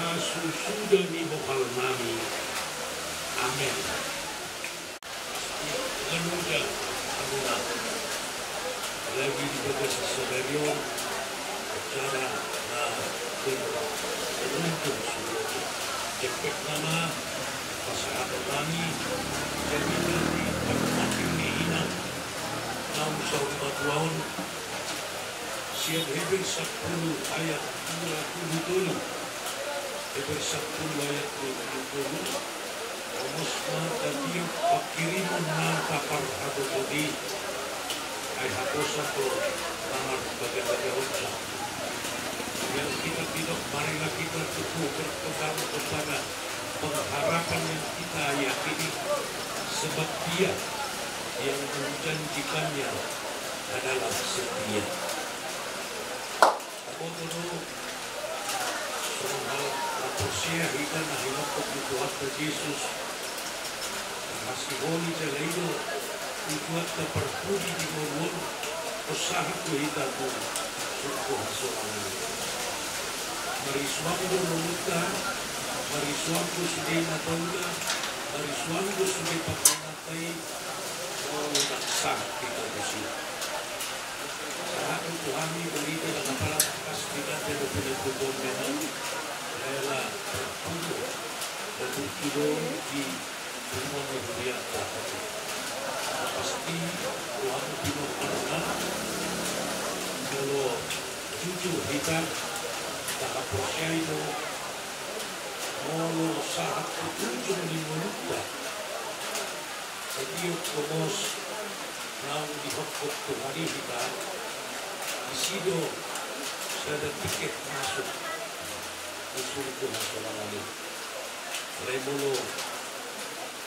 hasusuda ni bohalnami. Amen. Pasti ganuda hamuna. Apalagi di bagasan sadari on, acara na beruntung sudah. Jempek nama pasahaton nami, jadi dari Kabupaten ni Inang, naung saur matua on, sian Heber sampulu ayat dua pulu tolu. Heber sampulu ayat dua pulu tolu. Homos ma tatiop pangkirimon na taparhapothon i, ai haposan do na marbaga-baga on. Yang kita tidak, marilah kita teguh berpegang kepada pengharapan yang kita yakini, sebab Dia yang menjanjikannya adalah setia. Taboto do songon halak na porsea hita na hinophop ni Tuhanta Jesus, hasiholi jala i do tujuanta parpudi di ngolu on, sahat do hita tu surgo hasonangan i. Marisuang do ngolunta, marisuang do sude na taula, marisuang do sude pangkana. Sai molo ndang sahat hita tusi, sahat tu hami berita na palas, kas di kata do pinatutup memang rela terpukul. Betul do di semua negeri apa. Pasti Tuhan pino karena molo jujur hita, tahaporseai do molo sahat tu ujung ni ngolunta. Jadi, homos naung dihophop Tuhan i hita, disi do sada tiket masuk tu surgo hasonangan i. Alai molo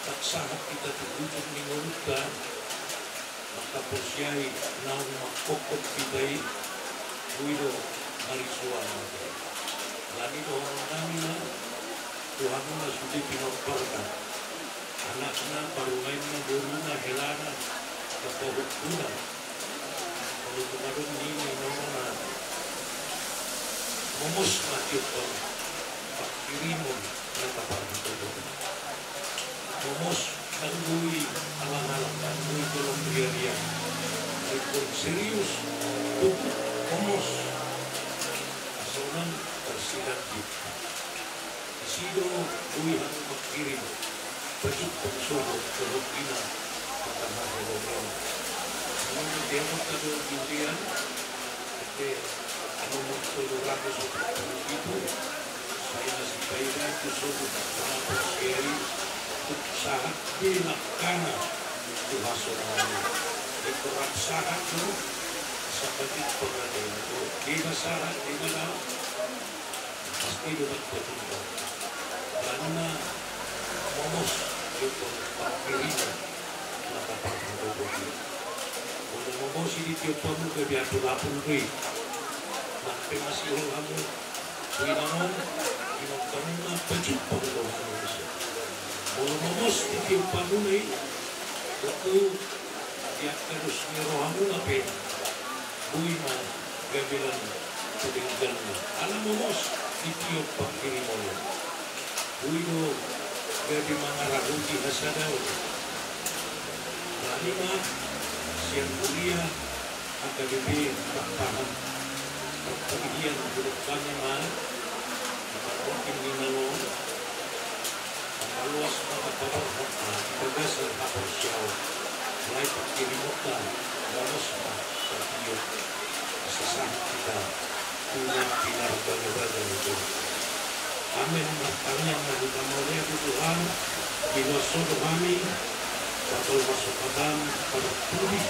Sahat hita tu ujung ni ngolunta, manghaporseai naung mangkophop hita i, boi do marisuan. Alani dohonon nami ma tu hamuna sude pinomparna, anakna, parumaenna, boruna, helana, na pahompuna. Molo tung adong nini nona, momos ma tiop hamu pangkirimon na taparhatopotan. Momos, ndang boi alang-alang, ndang boi tolong riarian. Ingkon serius, tuk, momos. Asa unang tarsilanjut. Disi do boi hamu mangkirim pajumpang sogot dohot ina, hata na holong on. Songon na diamanta do di udean, ate, nomor tolu ratus opat pulu pitu, sai na sipaida tu sogot na porsea i, tuk sahat be langkana tu hasonangan i. Ingkon rap sahat do, sapatik pangataion do, deba sahat, deba dalan. Pasti do dapot. Alani ma momos, ingkon pangkirimon na taparhatopotan. Molo momos i di tiop hamu, gabe apul-apul do i. Nang pe masihol hamu tu inang on, inang pe na pajumpang do hamu. Molo momos di tiop hamuna i, tontu di angka dos ni rohamuna pe boi ma gabe lan tu dengganna. Ala momos di tiop pangkirimon on, boi do gabe mangarahoti hasadaon. Alani ma sian huria H K B P Pakpahan, partingkian hudok hami ma di partingkian ni na ro. Mangaloas ma paborhat ma di bagasan haporseaon, alai pangkirimonta, momos ma tatiop, asa sahat hita tu na pinarbagabaga ni Tuhan. Amen. Martangiang ma hita, mauliate Tuhan, di na so do hami patolhasahatan parpudi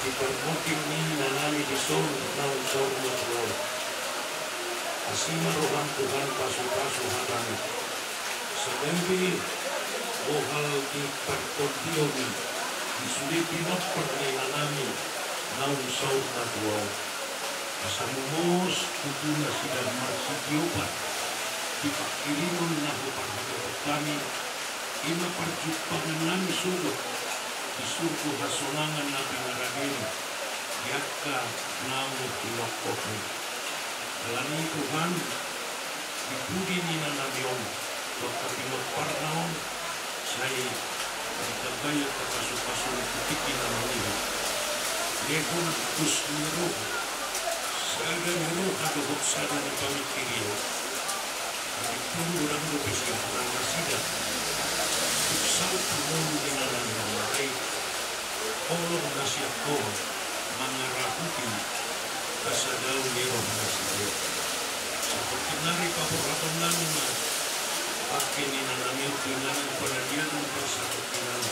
di parmonding ni inanami dison naung saur matua on. Asi ma roham Tuhan, pasupasu hataMi. Sagabe bohal ni partondion i di sude pinompar ni inanami naung saur matua on. Asa mumos tutu nasida marsitiopan di pangkirimon na huparhatohon hami, i ma parjumpangannami sogot di surgo hasonangan na pinarade-Na di angka naung hinongkopMi. Alani i Tuhan, di pudi ni inanami on, tu angka pinomparna on, sai ditambai angka pasupasu tu tingki na mangido. Lehon dos ni roha, sada ni roha dohot sada ni pamingkirion. Alai tung godang dope siapuran nasida, tuk saut tu ngolu ni inanami on, ai holong ma sian Ho mangarahoti hasadaon ni roha nasida. Sahat nari paborhatonnami ma pangke ni inanami on tu inganan panadian ni parsatongkinan.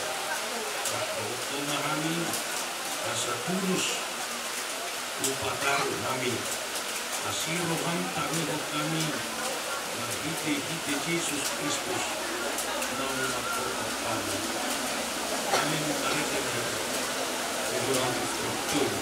Rap dohot Ho ma hami asa tulus hupataruhon hami. Asi rohaM, tangihon hami marhitehite Jesus Kristus naung mangkophop hami. Amen. Marende ma. Tuhan Kristus.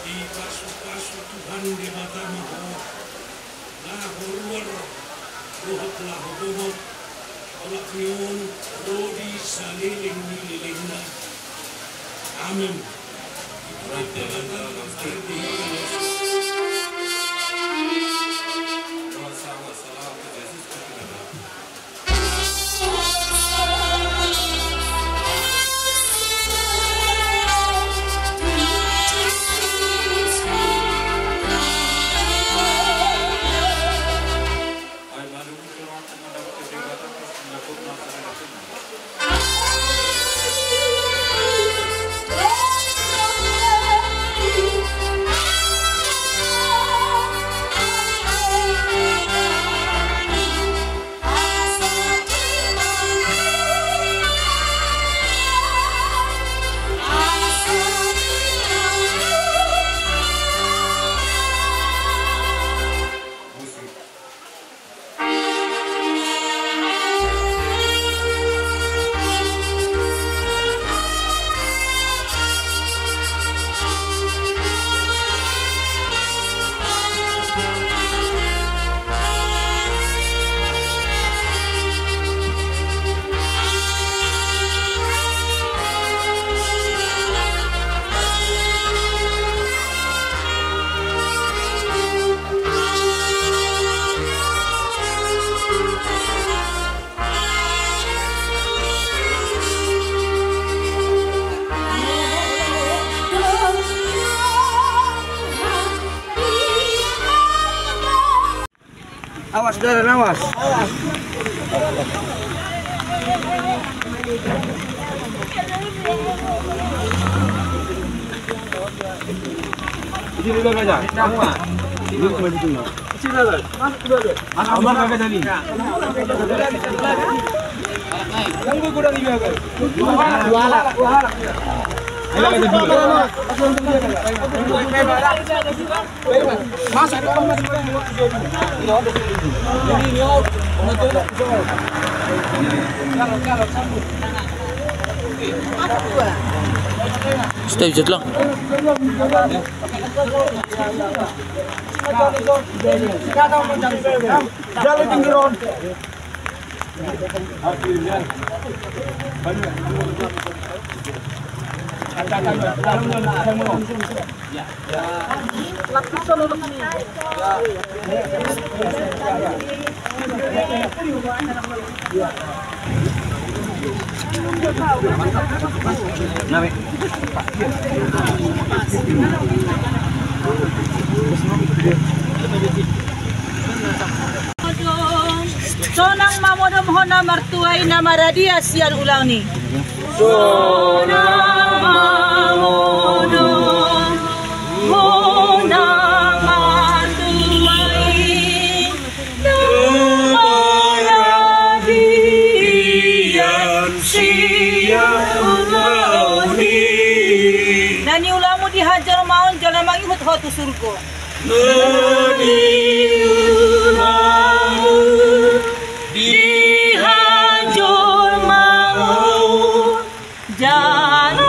Pasu-pasu Tuhan Debata ma ho, laho ruar dohot laho gomot, olat ni on ro di saleleng ni lelengna. Amen. Itulah Debata. Awas, dalan, awas. Sini dulu aja. Kamu, ah. Sini dulu. Sini dulu. Masuk dulu. Abang kagak jadi. Yang gue kurang ini, Bang. Dua alat. Dua alat. Ayo, masuk dulu. Masuk. Stay, Jet, lang. Jalan pinggir on. Sonang mamodom hona martua i na maradia sian ulaon i. Sonang mamodom hona martua i na maradia sian ulaon i. Na niulamu di hajolmaon jala mangihut ho tu surgo. Na niulamu di hajolmaon jala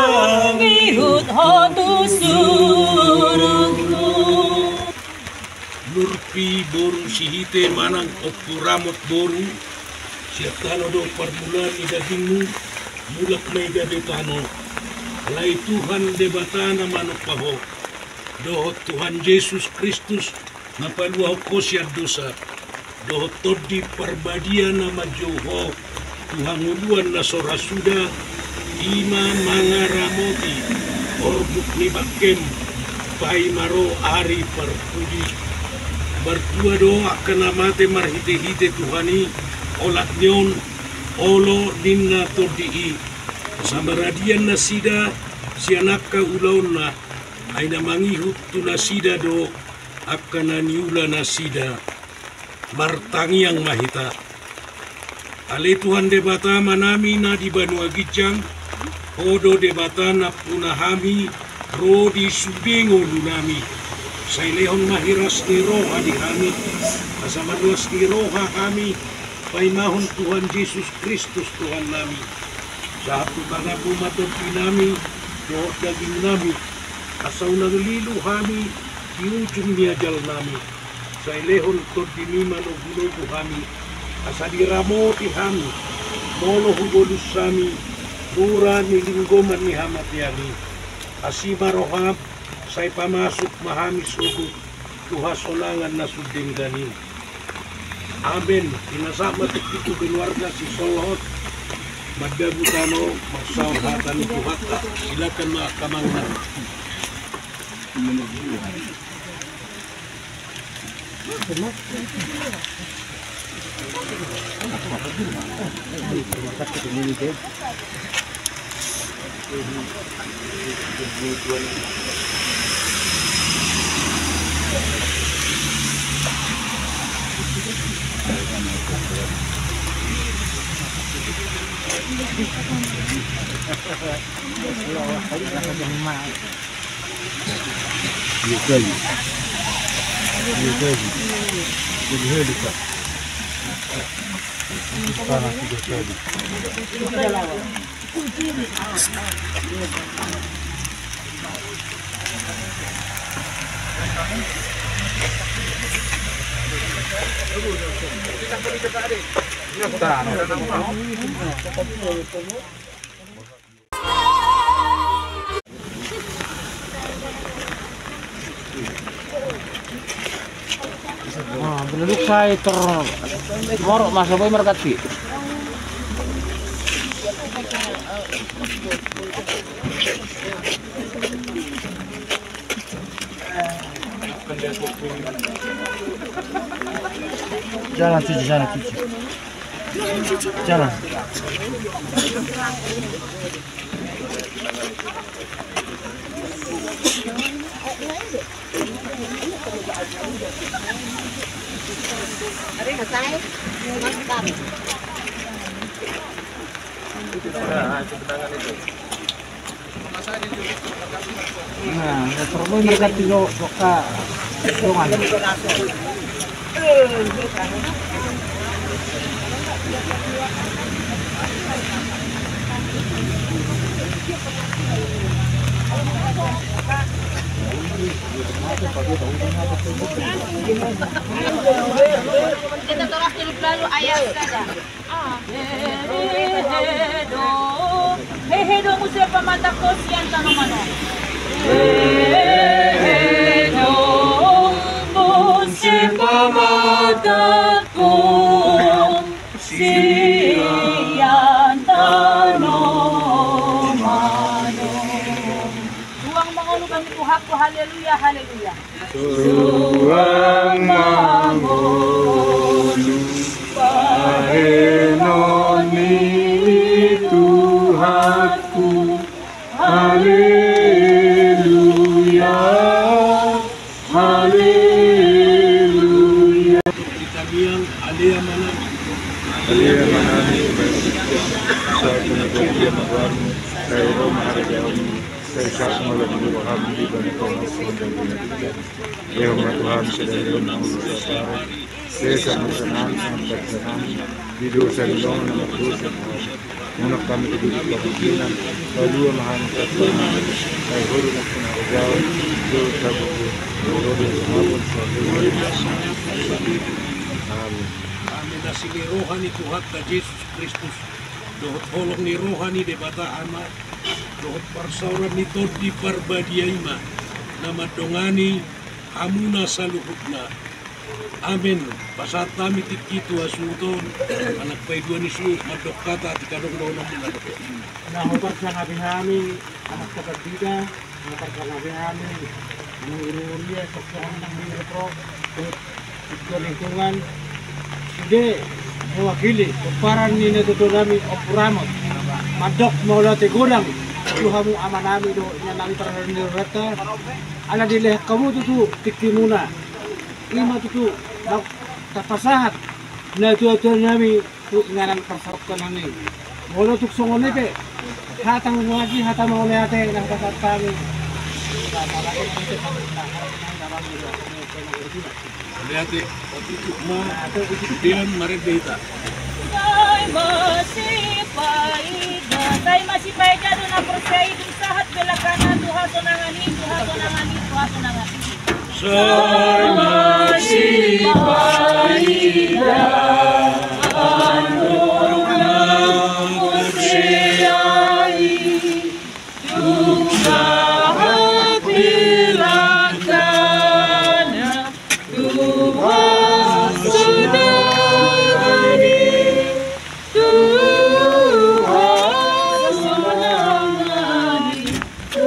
mangihut ho tu surgo. Nurpi boru Sihite manang Ompu Ramot boru, sian tano do parmulaan ni dagingmu, mulak ma i gabe tano. Alai Tuhan Debata na manompa ho, dohot Tuhan Jesus Kristus na paluahon ho sian dosa, dohot Tondi Parbadia na manjou ho tu hangoluan na so ra suda, i ma mangaramoti orbuk ni bangkem paima ro ari parpudi. Martua do angka na mate marhitehite Tuhan i, olat ni on, olo ninna Tondi i. Sai maradian nasida sian angka ulaonna, ai na mangihut tu nasida do angka na niula nasida. Martangiang ma hita. Ale Tuhan Debata Amanami na di banua ginjang, Ho do Debata nampuna hami ro di sude ngolunami. Sai lehon ma hiras ni roha di hami, asa marlas ni roha hami paimahon Tuhan Jesus Kristus Tuhannami. Sahat tu tanganmu ma tondinami dohot dagingnami, Asa unang lilu hami di ujung ni ajalnami, sai lehon Tondimi manogunogu hami, asa diramoti hami, molo hubolus hami, lura ni linggoman ni hamatean i. Asi ma roham, sai pamasuk ma hami sogot, tu hasonangan na sun denggan i. Amen. Pinasahat ma tingki tu keluarga sisolhot. Mandabu tano, marsaor hata ni Tuhanta. Silakan ma angka mangan. Nah, belum sai ter-, morok masa boy merkati. Jalan cuci, jalan cuci. Jalan. Nah, perlu mereka tiga, suka dongan. Kita torang hidup lalu ayah saja. Hehe do, hehe do muse pamatangko sian tano manon. Hehe do muse pamatangko sian tano manon. Suang ma ngolu bani Tuhanku, haleluya, haleluya. Suang ma ngolu bahenon ni Tuhanku. Haleluya, haleluya. Di tangiang, alea ma nami. Alea ma nami, baik. Saat ini, Tuhan, dia ma Tuhan. Saya roh menghargai. Sai sasmala di roham di bani tonga sonda di nabi. Ia ma Tuhan, sedari roham di dosa. Sesa ma sanam, sanam, sanam. Di dosa di roham nama dosa. Muna kami ke duduk kabukinan. Lalu ama hami sasmala. Sai huru na puna rejal. Dosa buku. Dosa buku. Amin. Amin. Asi ni roha ni Tuhanta Jesus Kristus. Dohot holong ni roha ni Debata Ama. Dohot parsaoran ni Tondi Parbadia i ma na mandongani hamuna saluhutna. Amen. Pasahat hami tingki tu hasuhuton, anak paidua ni suhut mandok hata, tika dong dohonon muna dohot. Na huparsangapi hami, anak tapandita, na huparsangapi hami, mangurunguria, soksohon nang di metro, tu lingkungan, sude mewakili pomparan ni natuatua nami Ompu Ramot. Mandok mauliate godang tu hamu amanami dohot inanami parhalado ni rohanta. Ala dilehon hamu tutu tingkimuna. Ima tutu, tapasahat natuatua nami tu inganan parsarokkon nami. Molo tung songon i pe, hata mauliate, hata mauliate na hupasahat hami. Mauliate, otik ma, dian marende hita. Sai masipaida, sai masipaida do na porsea i, dung sahat be Lakana tu hasonangan i, tu hasonangan i, tu hasonangan i. Sai masipaida annon na muse i, tung sahat di lakana tu hasonangan i, tu hasonangan i, tu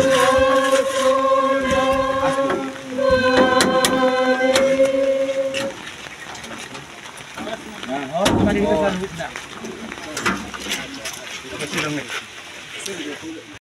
hasonangan i.